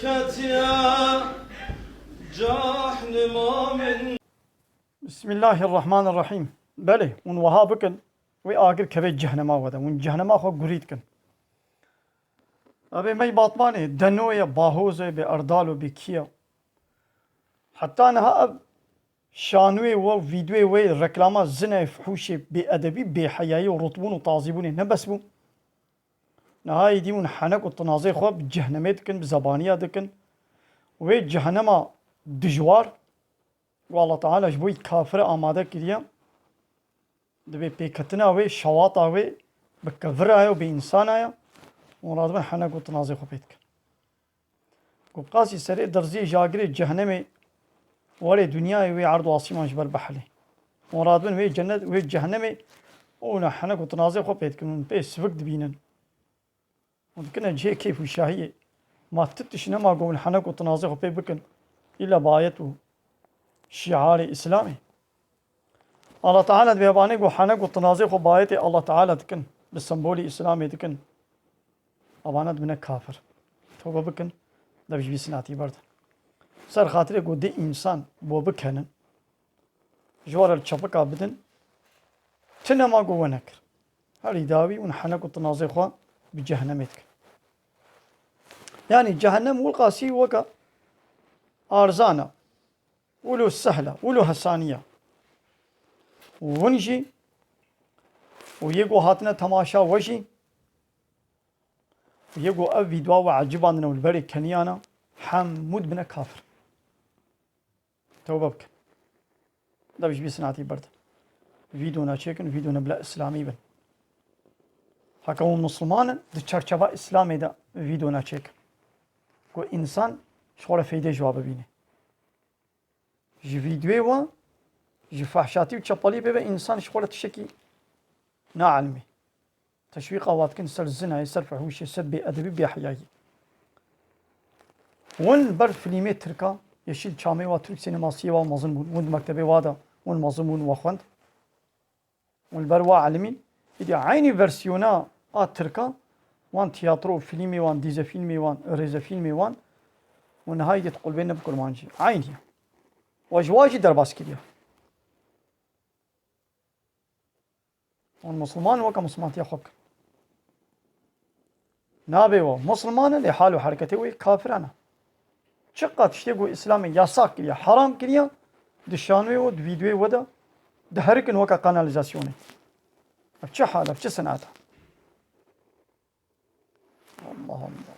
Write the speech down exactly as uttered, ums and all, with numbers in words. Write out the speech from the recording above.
Ketiye cehnema min. Bismillahirrahmanirrahîm. Belê, hûn wiha bikin, wê agir keve cehnema we de. Hûn cehnema xwe gurî dikin. Ebê mey Batmanê, Deno ye, Bahozo ye, bê Erdalo, bê kî ye? Heta niha ev şanûyê we, vîdyoyê we, reklama zinayê, fihûşê, bêedebî, bêheyayî û rutbûn û tazîbûnê ne bes bû? Niha êdî hûn henek û tinazê xwe bi cehnemê dikin, bi zebaniya dikin. Wê cehnema dijwar, ku Allah Teala ji bo kafir amade kiriye, dibê pêketina wê, şewata wê bi kevira ye û bi însana ye. Hûn radibin henek û tinazê xwe pê dikin. Ku bi qasî serê derziyê ji agirê cehnemê were dinyayê, wê erd û asîman ji ber bihelê. Hûn radibin wê cennet, wê cehnemê û hûn henek û tinazê xwe pê dikin, hûn pê sivik dibînin. Hûn dikine cihê keyf û şahiyê. Ma ti tişt nema ku hûn henek û tinazê xwe pê bikin. Îlla bi ayet û şiarê Îslamê. Allah Teala dibê hevanê ku henek û tinazê xwe bi ayetê Allah Teala dikin, bi sembolê Îslamê dikin. Evana dibine kafir. Tewbe bikin, dev ji vî sinatî berdin. Ser xatirê ku di însan bo bikenin, ji we re li çepika bidin, ti nema ku we nekir. Herî dawî hûn henek û tinazê xwe bi cehennemê dikin. Yanî cehennem wilqasî weke arzana, wilo sehla, wilo hesaniya. Hûn jî û yê ku hatine temaşa we jî û yê ku ev vîdyoa we ecibandine û li berê keniyana, hemû dibine kafir. Tewbe bikin. Dev ji vî sinatî berdin. Vîdyo neçêkin, vîdyo ne bila Îslamî bin. Heke hûn Misliman in, di çerçeva Îslamê de vîdyo neçêkin. Ku însan ji xwe re feydê ji wa bibîne. Ji vîdyoyê wan, ji fehşatî û çepaliyê pê ve însan ji xwe re tiştekî naelimî. Teşwîqa wa dikin ser zinayê, ser fihûşê, ser bêedebî, bêheyayî. Hûn li ber filmê tirka, Yeşilçamê wa, Türk sinemasiyê wa mezin bûn. Hûn di mektebê wa de, hûn mezin bûn, wa xwend. Hûn li ber wa elimîn. Îdî eynî versiyona a tirka, wan tiyatro, filmê wan, dîzefîlmê wan, rêzefîlmê wan, hûn niha îdî di qulbê ne bi kurmancî. Eynî ye. Wa ji wa jî derbas kiriye. Hûn Musulman weke Musulmantiya xwe bikin. Nabê we Musulman e, lê hal û hereketê wê kafiran e. Çiqa tiştê ku Îslamê yasak kiriye, heram kiriye, di şanoyê we, di vîdyoyê we de diherikin weke kanalîzasyonê. Ev çi hal e, ev çi sinat e? Allah Allah.